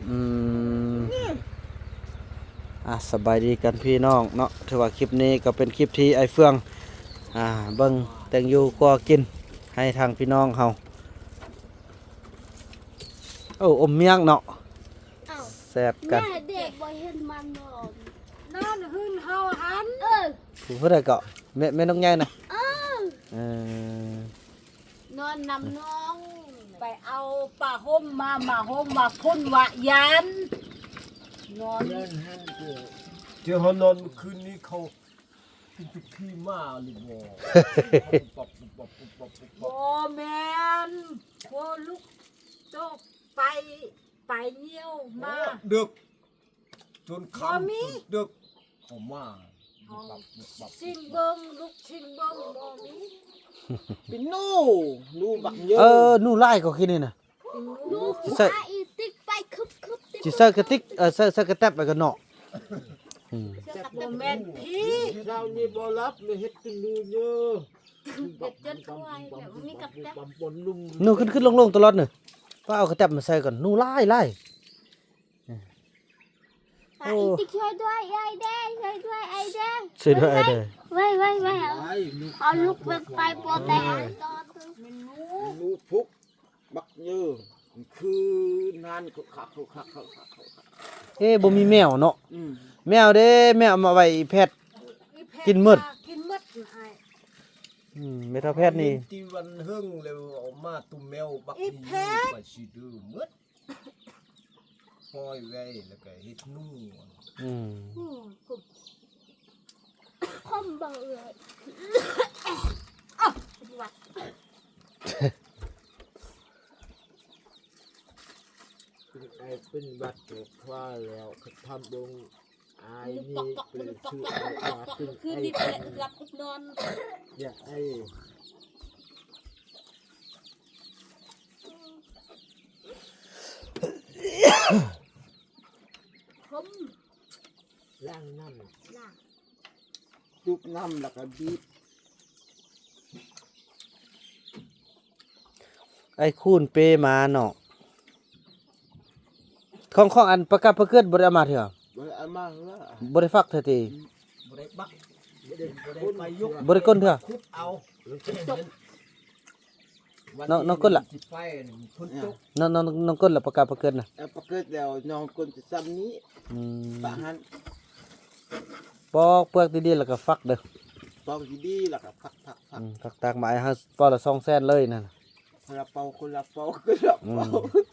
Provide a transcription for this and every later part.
ອືມ ອ່າ ສະບາຍດີກັນພີ່ນ້ອງເນາະ. ຖືວ່າຄລິບນີ້ກໍເປັນຄລິບທີ່ອ້າຍເຟືອງ ອ່າ ເບິ່ງແຕ່ງຢູ່ຄົວກິນໃຫ້ທາງພີ່ນ້ອງເຮົາ. ໂອ້ ອົມໝ້ຽງເນາະ ອ້າວ ແຊບກັນ. ແມ່ເດັກບໍ່ເຫັນມັນນອນ ນອນຫຶ້ນເຮົາຫັ້ນ. ເອີ ຜູ້ໃດເກາະ ແມ່ ແມ່ນົກໃຫຍ່ນະ. ເອີ ເອີ ນອນນຳນ້ອງ ໄປເອົາຜ້າຫົ່ມມາ ມາຫົ່ມວ່າຄຸນວ່າຢານ ນອນ. ທີ່ເຮົານອນມື້ຄືນນີ້ ເຂົາ ເປັນຈຸກຂີ້ໝ້າຫຼືບໍ່? ບໍ່ແມ່ນ ໂຄລຸກໂຕກໄປ ໄປຍ່ຽວມາ. ໂອ້ ດຶກ ຈົນຄ່ຳ ບໍ່ມີ ຈົນດຶກເຂົ້າມາ ເອົາ ປັບປັບ ຊິງເບິ່ງ ລຸກຊິງເບິ່ງ ບໍ່ມີ. ເປັນໜູ ໜູບັກເຍີ ເອີ ໜູຫຼາຍກວ່າກີ້ນີ້ນະ. ຊິໃສ່ ຕິກໄປຄຶບໆ ຕິກ ຊິໃສ່ກະຕິກ ເອີ ໃສ່ ໃສ່ກະແຕັບໄປກັນເນາະ. ອືມ ບໍ່ແມ່ນພີ້ ເຊົ້ານີ້ບໍ່ຫຼັບ ເຮັດແຕ່ໜູເຍີ ເຮັດຈົນຄວາຍແບບບໍ່ມີກະແຕັບ. ໜູຂຶ້ນໆລົງໆຕະຫຼອດນີ້ ປ້າເອົາກະແຕັບມາໃສ່ກ່ອນ ໜູຫຼາຍໆ. ປ້າ ໂອ້ ອີຕິກ ຊ່ວຍດ້ວຍ ອ້າຍແດ່ ຊ່ວຍດ້ວຍ ອ້າຍແດ່ ຊ່ວຍດ້ວຍ ອ້າຍແດ່ ໄວໆໆ ເອົາ ເອົາລູກໄປ ໄປບໍ່ແຕ່ ໜູພຸກ ບັກເຍີ ຄືນານ ຄັກໆໆ. ເອີ ບໍ່ມີແມວເນາະ. ອືມ ແມວເດ້ ແມວເອົາມາໄວ້ອີແພັດ ອີແພັດ ກິນໝົດ ກິນໝົດອ້າຍ. ອືມ ແມ່ເຖົ້າແພັດນີ້ ທີ່ວັນເຮິງແລ້ວເອົາມາ ຕຸ່ມແມວບັກ ອີແພັດ ໄປຊິດືໝົດ. ປ່ອຍໄວ້ແລ້ວກໍເຮັດໜູ. ອືມ ອືມ ຄົມ ຄົມບໍ່ເອື້ອຍ ເປັນຫວັດ ເປັນໄອເປັນຫວັດ ກໍຄວາແລ້ວ ຄັນທຳເບິ່ງ ອ້າຍນີ້ເປັນຊື່ ຄືນນີ້ແຫຼະ ຫຼັບນອນ ຢາກໄອ. ຄົມ ລ້າງນ້ຳ ລ້າງ ຈຸບນ້ຳແລ້ວກໍບີບ. ໄອ້ຄູນເປມາເນາະ ຂອງ ຂອງອັນປາກາປາເກີດບໍ່ໄດ້ເອົາມາເທື່ອ ບໍ່ໄດ້ເອົາມາເທື່ອ ບໍ່ໄດ້ຟັກເທື່ອຕິ ອືມ ບໍ່ໄດ້ບັກ ບໍ່ໄດ້ ບໍ່ໄດ້ໄປຍົກ ບໍ່ໄດ້ກົ້ນເທື່ອ ຂຸດເອົາ ນ້ອງ ນ້ອງກົ້ນລະ ນ້ອງ ນ້ອງ ນ້ອງ ນ້ອງກົ້ນລະ ປາກາປາເກີດນະ ເອີ ປາເກີດແລ້ວ ນ້ອງກົ້ນຈະຊ່ຳນີ້ ອືມ ປະຫັ້ນ ປອກເປືອກດີໆ ແລ້ວກໍຟັກເດີ ປອກດີໆ ແລ້ວກໍຟັກໆໆ ອືມ ຟັກຕາກມາໃຫ້ເຮົາ ປອກລະສອງແສນເລີຍນັ້ນ ຄົນລະເປົາ ຄົນລະເປົາ ຄົນລະເປົາ ອືມ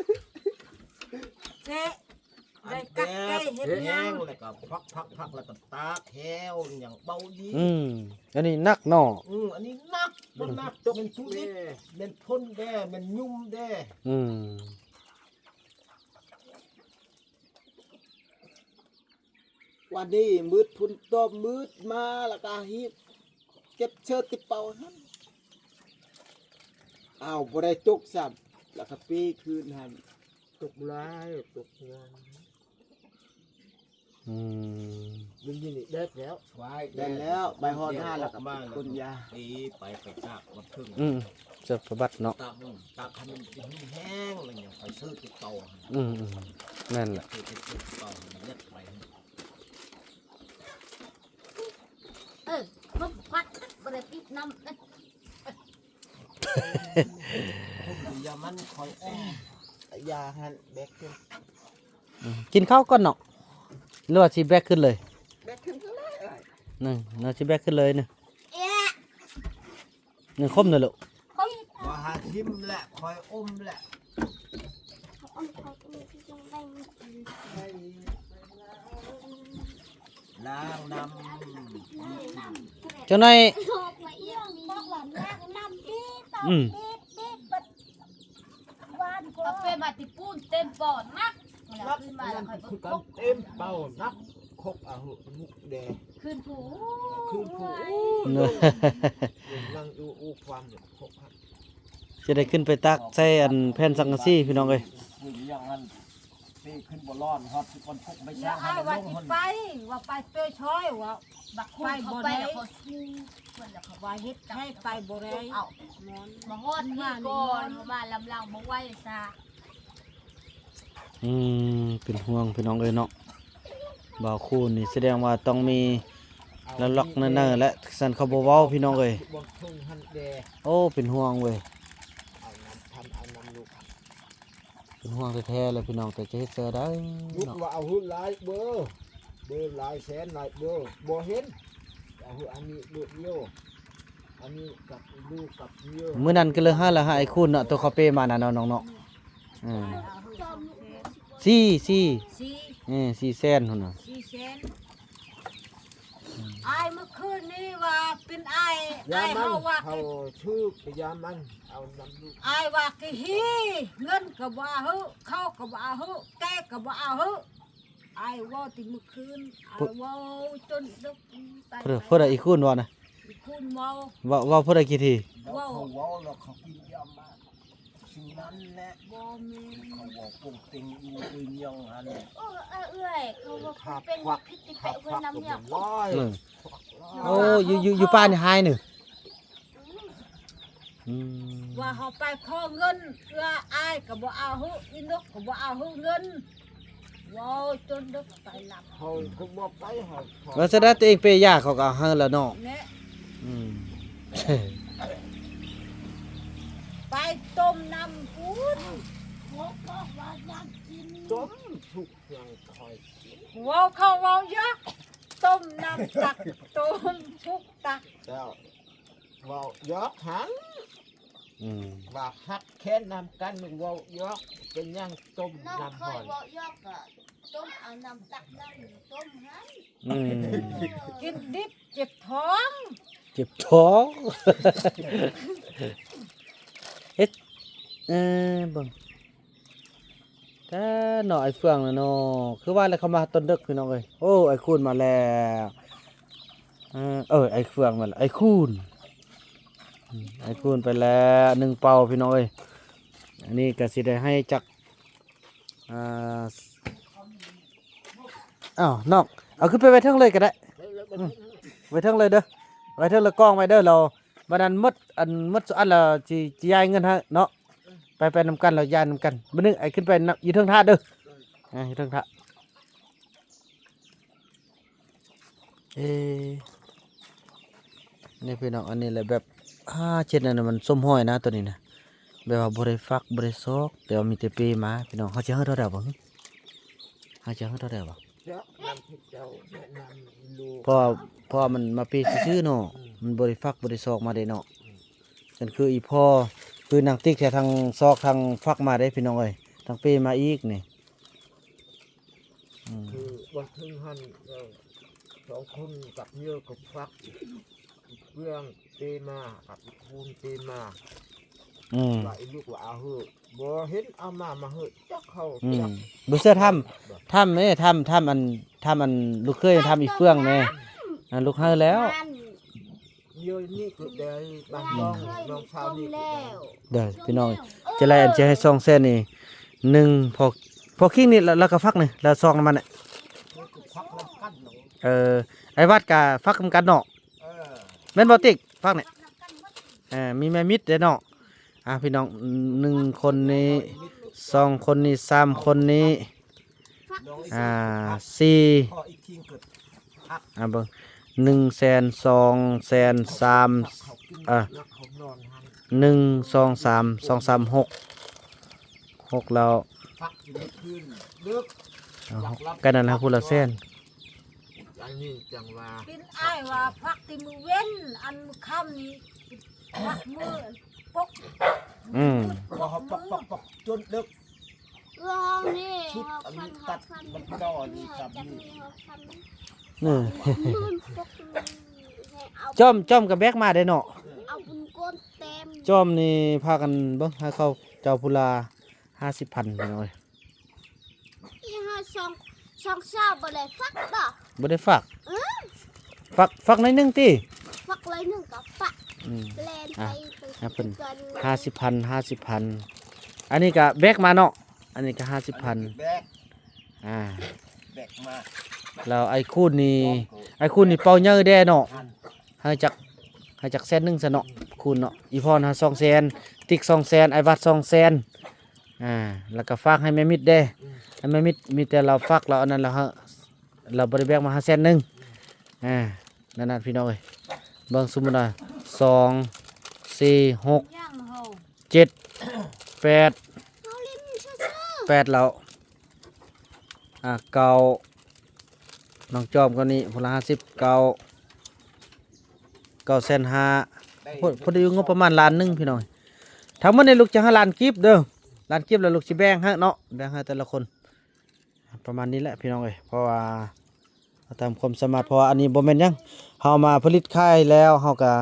ແຊະ ໄດ້ກັກໄກ່ເຮັດຫຍັງ ແລ້ວກໍຟັກໆໆ ແລ້ວກໍຕາກແຫ້ວຫຍັງເບົາດີ ອືມ ອັນນີ້ໜັກເນາະ ອືມ ອັນນີ້ໜັກ ບໍ່ໜັກ ຕົກເປັນທຸລິດ ແມ່ນພົ່ນແດ່ ແມ່ນຍຸ່ມແດ່ ອືມ. ວັນນີ້ມືດພຸ້ນ ຕອບມືດມາ ແລ້ວກະຮີບເກັບເຊີດຕິເປົາຫັ້ນ ອ້າວ ບໍ່ໄດ້ຕົກຊ້ຳ ແລ້ວກະປີຄືນຫັ້ນ ຕົກຫຼາຍ ຕົກຫຼາຍ ອືມ ມື້ນີ້ແດດແລ້ວ ແດດແລ້ວ ໄປຮອດຫັ້ນແລ້ວກະ ມາແລ້ວ ຄົນຢາ ເອ ໄປ ໄປຕາກວັດເທິງ ອືມ ເຈົ້າພະບັດເນາະ ຕາກ ຕາກໃຫ້ມັນແຫ້ງ ແລ້ວຍັງໄປຊື້ຕິເປົາ ອືມ ແມ່ນແຫຼະ ຊື້ຕິເປົາ ຍັດໄປ ເອີ ຄົມຄວັດ ບໍ່ໄດ້ປິດນ້ຳ ຄົມຢາມັນຄອຍອອກ ຢາຫັ້ນແບກຂຶ້ນ ອືມ ກິນເຂົ້າກ່ອນເນາະ ຫຼືວ່າຊິແບກຂຶ້ນເລີຍ ແບກຂຶ້ນກໍໄດ້ ນີ້ ເຮົາຊິແບກຂຶ້ນເລີຍນີ້ ນີ້ ຄົມເດີລູກ ບໍ່ຫາຖິ້ມແຫຼະ ຄອຍອົມແຫຼະ ລ້າງນ້ຳ ຈັກໜ່ອຍ ອືມ ເອົາເປມາຕິປູນເຕັມປອນນະ ແລ້ວຂຶ້ນມາແລ້ວຄ່ອຍເບິ່ງ ເຕັມເປົານະ ຄົກອາຫຸມຸກແດ່ ຄືນຜູ້ ຄືນຜູ້ ນັ່ງອູ ຄອກ ຈະໄດ້ຂຶ້ນໄປຕັກໃສ່ອັນແຜ່ນສັງກະສີພີ່ນ້ອງເອີຍ ຄືນຫຍັງຫັ້ນ ເປຂຶ້ນບໍ່ລອດ ຮອດຄືກ່ອນຄົກໄປ ແລ້ວອ້າຍວ່າຊິໄປ ວ່າໄປເປີຊ່ອຍ ວ່າບັກໄປບໍ່ໄດ້ ວ່າເຮັດໃຫ້ໄປບໍ່ໄດ້ ມາຮອດນີ້ກ່ອນ ມາລຳຫຼັງບໍ່ໄຫວຊະ. ອືມ ເປັນຫ່ວງພີ່ນ້ອງເອີຍເນາະ. ບ່າວຄູນນີ້ສະແດງວ່າຕ້ອງມີລະລັອກແນ່ໆແຫຼະ ຊັ້ນເຂົາບໍ່ເວົ້າພີ່ນ້ອງເອີຍ. ໂອ້ ເປັນຫ່ວງເວີຍ ເປັນຫ່ວງແທ້ໆແຫຼະພີ່ນ້ອງ ແຕ່ຈະເຮັດແນວໃດເນາະ. ລູກວ່າເອົາຫືດຫຼາຍເບີ ເບີຫຼາຍແສນຫຼາຍເບີ ບໍ່ເຫັນ ເອົາຫືດອັນນີ້ເບີດຽວ ອັນນີ້ກັບລູກກັບເມຍ. ມື້ນັ້ນກໍເລີຍຫາລະຫາໄອ້ຄູນເນາະ ໂຕເຂົາເປມານະເນາະນ້ອງເນາະ. ເອີ ສີ່ ສີ່ ສີ່ ເອີ ສີ່ແສນພຸ້ນນະ ສີ່ແສນ. ອືມ ອ້າຍ ມື້ຄືນນີ້ວ່າເປັນອ້າຍ ຢາມັນ ອ້າຍເຮົາວ່າ ເຂົາຖືກ ຢາມັນ ເອົານຳລູກ ອ້າຍວ່າກະຮີ ເງິນກໍບໍ່ເອົາ ເຂົ້າກໍບໍ່ເອົາ ແກກໍບໍ່ເອົາ. ອ້າຍເວົ້າແຕ່ມື້ຄືນ ອ້າຍເວົ້າຈົນດຶກ. ເພິ່ນ ເພິ່ນ ອີ່ຄູນເວົ້ານະ ອີ່ຄູນເວົ້າ ເວົ້າ ເວົ້າເພິ່ນໄດ້ກີ່ທີ ເວົ້າ ເຂົາເວົ້າແລ້ວເຂົາກິນຢາມາ ສິ່ງນັ້ນແຫຼະ ບໍ່ແມ່ນ ເຂົາເວົ້າປົງເຕັງຢູ່ ອີ່ຫຍັງຫັ້ນ. ເອີ ເອື້ອຍ ເຂົາວ່າເປັນພິດຕິແປະຫ້ວຍນ້ຳຍອກ. ໂອ້ ຢູ່ ຢູ່ ຢູ່ປ່ານີ້ຫາຍນີ້. ອືມ ວ່າເຮົາໄປຂໍເງິນ ເອື້ອຍ ອ້າຍກໍບໍ່ເອົາ ອີ່ນົກກໍບໍ່ເອົາເງິນ ເວົ້າຈົນດຶກໄປຫຼັບ. ເຮົາກໍບໍ່ໄປ ເຮົາ ວ່າຊະໄດ້ ຕົວເອງເປຢາເຂົາກໍເອົາໃຫ້ແລ້ວເນາະ. ແນ່ ອືມ ໄປຕົ້ມນ້ຳພຸ້ນ ເຂົາບອກວ່າຢາກກິນ ຕົ້ມທຸກຢ່າງຂ້ອຍກິນ. ເວົ້າເຂົາເວົ້າຢາກ ຕົ້ມນ້ຳຕັກ ຕົ້ມທຸກຕັກ ເຈົ້າ. ເວົ້າຢອກຫັ້ນ ອືມ ວ່າຮັກແຄ້ນນຳກັນ ເວົ້າຢອກ ເປັນຫຍັງຕົ້ມນ້ຳຮ້ອນ ເວົ້າຢອກກໍຕົ້ມເອົານ້ຳຕັກນັ້ນຕົ້ມຫັ້ນ. ອືມ ກິນດິບເຈັບທ້ອງ ເຈັບທ້ອງ ເຮັດ ເອີ ເບິ່ງ ແຕ່ເນາະ ໄອ້ເຟືອງນະເນາະ ຄືວ່າແລ້ວ ເຂົາມາຕອນດຶກພີ່ນ້ອງເອີຍ. ໂອ້ ໄອ້ຄູນມາແລ້ວ ເອີ ເອີ ໄອ້ເຟືອງມາແລ້ວ ໄອ້ຄູນ ອືມ ໄອ້ຄູນໄປແລ້ວໜຶ່ງເປົາພີ່ນ້ອງເອີຍ. ອັນນີ້ກໍຊິໄດ້ໃຫ້ຈັກ ອ່າ ອ້າວ ນ້ອງ ເອົາຂຶ້ນໄປໄວ້ເທິງເລີຍກໍໄດ້ ອືມ ໄວ້ເທິງເລີຍເດີ ໄວ້ເທິງແລ້ວກອງໄວ້ເດີ ແລ້ວ ບັດນັ້ນໝົດ ອັນໝົດອັນລະຊິ ຊິຢາຍເງິນໃຫ້ເນາະ. ໄປ ໄປນຳກັນ ລາວຢ້ານນຳກັນ. ບັດນີ້ໄອ້ຂຶ້ນໄປນຳ ຢູ່ເທິງຖ້າເດີ ອ່າ ຢູ່ເທິງຖ້າ. ເອ ນີ້ພີ່ນ້ອງ ອັນນີ້ແຫຼະແບບ ອ່າ ເຮັດອັນນັ້ນມັນສົມຫອຍນະ ໂຕນີ້ນະ ແບບວ່າບໍ່ໄດ້ຝັກ ບໍ່ໄດ້ຊອກ ແຕ່ວ່າມີແຕ່ເປມາພີ່ນ້ອງ. ເຮົາຊິເອົາເທົ່າໃດບໍ່? ເຮົາຊິເອົາເທົ່າໃດບໍ່? ເຈົ້ານຳເຈົ້າແນະນຳລູກ ເພາະ ເພາະວ່າມັນມາເປຊື່ໆເນາະ ອືມ ມັນບໍ່ໄດ້ຝັກ ບໍ່ໄດ້ຊອກມາເດ້ເນາະ. ອືມ ຈັ່ງຄືອີ່ພໍ່ ຄືນາງຕິກແທ້ ທັງຊອກທັງຝັກມາເດ້ພີ່ນ້ອງເອີຍ ທັງເປມາອີກນີ້. ອືມ ຄືບໍ່ເຖິງຫັ້ນ ເອີ ສອງຄົນກັບເຍອະກໍຝັກ ເບື້ອງເປມາ ກັບອີ່ຄູນເປມາ. ອືມ ວ່າອີ່ລູກວ່າເອົາເຮີ ບໍ່ເຫັນເອົາມາ ມາເຮີຈັກເຂົາ ອືມ ຈັກ ບໍ່ເຊື່ອຖາມ ຖາມແມ່ ຖາມ ຖາມອັນ ຖາມອັນລູກເຂີຍ ຖາມອີ່ເຟືອງແດ່ ອັນລູກເຮີແລ້ວ. ດຽວນີ້ກໍໄດ້ບ້ານນ້ອງ ນ້ອງສາວນີ້ກໍໄດ້ ເດີພີ່ນ້ອງ. ຈະໄລ່ອັນຈະໃຫ້ສອງແສນນີ້ ໜຶ່ງ ພໍ ພໍຄິງນີ້ ລະ ລະກະຝັກນີ້ ລະຊອກນຳມັນແຫຼະ. ເອີ ໄອ້ວັດກະຝັກນຳກັນເນາະ. ເອີ ແມ່ນບໍ່ຕິກ ຝັກນີ້? ເອີ ມີແມ່ມິດເດ້ເນາະ. ອ່າ ພີ່ນ້ອງ ໜຶ່ງຄົນນີ້ ສອງຄົນນີ້ ສາມຄົນນີ້ ອ່າ ສີ່ ອ່າ ເບິ່ງ ໜຶ່ງແສນ ສອງແສນ ສາມ ເອີ ໜຶ່ງ ສອງ ສາມ ສອງ ສາມ ຫົກ ຫົກແລ້ວ ອ່າ ຫົກ ກັນນັ້ນລະ ຜູ້ລະແສນ. ອັນນີ້ຈັ່ງວ່າ ເປັນອ້າຍວ່າຝັກແຕ່ມື້ເວັນ ອັນມື້ຄ່ຳນີ້ຝັກມື້ປົກ ອືມ ປົກ ປົກ ປົກ ຈົນເດິກ. ເອີ ເຮົານີ້ ຊຸດອັນນີ້ຕັດມັນຕໍ່ນີ້ ເຮົາຈຳນີ້ ເຮົາທຳນີ້ ເອີ ມັນປົກນີ້ ໃຫ້ເອົາ ຈ້ອມ ຈ້ອມກໍແບກມາໄດ້ເນາະ ເອົາບຸນກົ້ນເຕັມ. ຈ້ອມນີ້ພາກັນເບິ່ງ ໃຫ້ເຂົາເຈົ້າຜູ້ລະຫ້າສິບພັນ ພີ່ນ້ອງເອີຍ. ອີ່ຫາສອງ ສອງຊາວບໍ່ໄດ້ຝັກບໍ່? ບໍ່ໄດ້ຝັກ ອືມ ຝັກ ຝັກໜ້ອຍໜຶ່ງຕິ? ຝັກໜ້ອຍໜຶ່ງກໍຝັກ ອືມ ແລ່ນໄປ ອ່ະ ໄປ ຫ້າສິບພັນ ຫ້າສິບພັນ. ອັນນີ້ກໍແບກມາເນາະ ອັນນີ້ກໍຫ້າສິບພັນ ແບກ ອ່າ ແບກມາ. ແລ້ວໄອ້ຄູນນີ້ ໄອ້ຄູນນີ້ເປົ້າໃຫຍ່ແດ່ເນາະ ໃຫ້ຈັກ ໃຫ້ຈັກແສນໜຶ່ງຊະເນາະ ຄູນເນາະ. ອີ່ພອນຫາສອງແສນ ຕິກສອງແສນ ໄອ້ວັດສອງແສນ ອ່າ ແລ້ວກໍຝາກໃຫ້ແມ່ມິດແດ່ ອືມ ອັນແມ່ນມີ ມີແຕ່ລາວຝາກ ລາວອັນນັ້ນ ລາວ ລາວບໍ່ໄດ້ແບ່ງມາໃຫ້ແສນໜຶ່ງ. ອ່າ ນັ້ນນະພີ່ນ້ອງເອີຍ ເບິ່ງ ສົມມຸດວ່າ ສອງ ສີ່ ຫົກ ເຈັດ ແປດ ແປດແລ້ວ ອ່າ ເກົ້າ ນ້ອງຈອມກໍນີ້ ຜູ້ລະຫ້າສິບ ເກົ້າ ເກົ້າແສນຫ້າ ພໍ ພໍດີງົບປະມານລ້ານໜຶ່ງພີ່ນ້ອງ. ທັງໝົດນີ້ລູກຈະໃຫ້ລ້ານກີບເດີ ລ້ານກີບ ແລ້ວລູກຊິແບ່ງໃຫ້ເນາະ ແບ່ງໃຫ້ແຕ່ລະຄົນ ປະມານນີ້ແຫຼະພີ່ນ້ອງເອີຍ ເພາະວ່າ ເອົາຕາມຄວາມສາມາດ ເພາະວ່າອັນນີ້ບໍ່ແມ່ນຫຍັງ ເຮົາເອົາມາຜະລິດຂາຍແລ້ວ ເຮົາກະ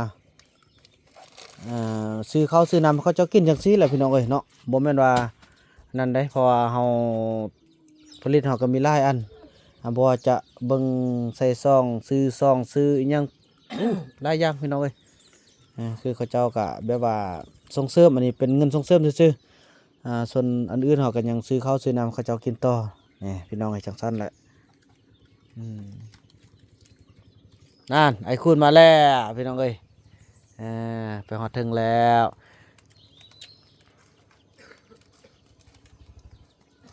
ເອີ ຊື້ເຂົ້າຊື້ນ້ຳເຂົາເຈົ້າກິນຈັ່ງຊີ້ແຫຼະພີ່ນ້ອງເອີຍເນາະ ບໍ່ແມ່ນວ່ານັ້ນໃດ ເພາະວ່າເຮົາຜະລິດເຮົາກໍມີຫຼາຍອັນ ອ່າ ບໍ່ວ່າຈະເບິ່ງໃສ່ຊອງ ຊື້ຊອງ ຊື້ອີ່ຫຍັງ ຫຼາຍຢ່າງພີ່ນ້ອງເອີຍ. ອ່າ ຄືເຂົາເຈົ້າກະແບບວ່າສົ່ງເສີມ ອັນນີ້ເປັນເງິນສົ່ງເສີມຊື່ໆ ອ່າ ສ່ວນອັນອື່ນເຮົາກໍຍັງຊື້ເຂົ້າຊື້ນ້ຳເຂົາເຈົ້າກິນຕໍ່ ນີ້ພີ່ນ້ອງເອີຍ ຈັ່ງຊັ້ນແຫຼະ. ອືມ ນັ້ນ ໄອ້ຄູນມາແລ້ວພີ່ນ້ອງເອີຍ ເອີ ໄປຮອດເທິງແລ້ວ.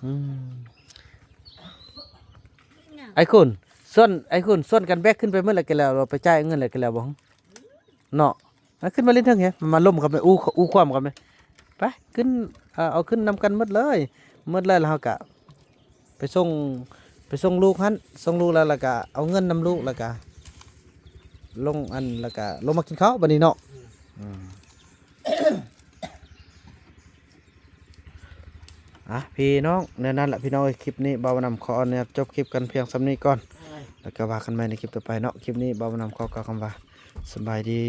ອືມ ໄອ້ຄູນ ຊວນ ໄອ້ຄູນ ຊວນກັນແບກຂຶ້ນໄປໝົດແລ້ວ ກະແລ້ວ ໄປຈ່າຍເງິນແລ້ວ ກະແລ້ວບໍ່? ເນາະ ມາຂຶ້ນມາຫຼິ້ນເທິງແຮະ ມາລົມກັນ ອູ ອູຄວາມກັນ ໄປ ຂຶ້ນ ເອົາ ເອົາຂຶ້ນນຳກັນໝົດເລີຍ ໝົດເລີຍ ແລ້ວເຮົາກະໄປສົ່ງ ໄປສົ່ງລູກຫັ້ນ ສົ່ງລູກແລ້ວ ແລ້ວກະເອົາເງິນນຳລູກ ແລ້ວກະລົງອັນ ແລ້ວກະລົງມາກິນເຂົ້າບັດນີ້ເນາະ. ອືມ ອ່ະ ພີ່ນ້ອງ ແນວນັ້ນລະພີ່ນ້ອງເອີຍ ຄລິບນີ້ບ່າວນຳຂໍອະນຸຍາດຈົບຄລິບກັນພຽງສ່ຳນີ້ກ່ອນ ແລ້ວກໍວ່າກັນໃໝ່ໃນຄລິບຕໍ່ໄປເນາະ. ຄລິບນີ້ບ່າວນຳຂໍກ່າວຄຳວ່າ ສະບາຍດີ.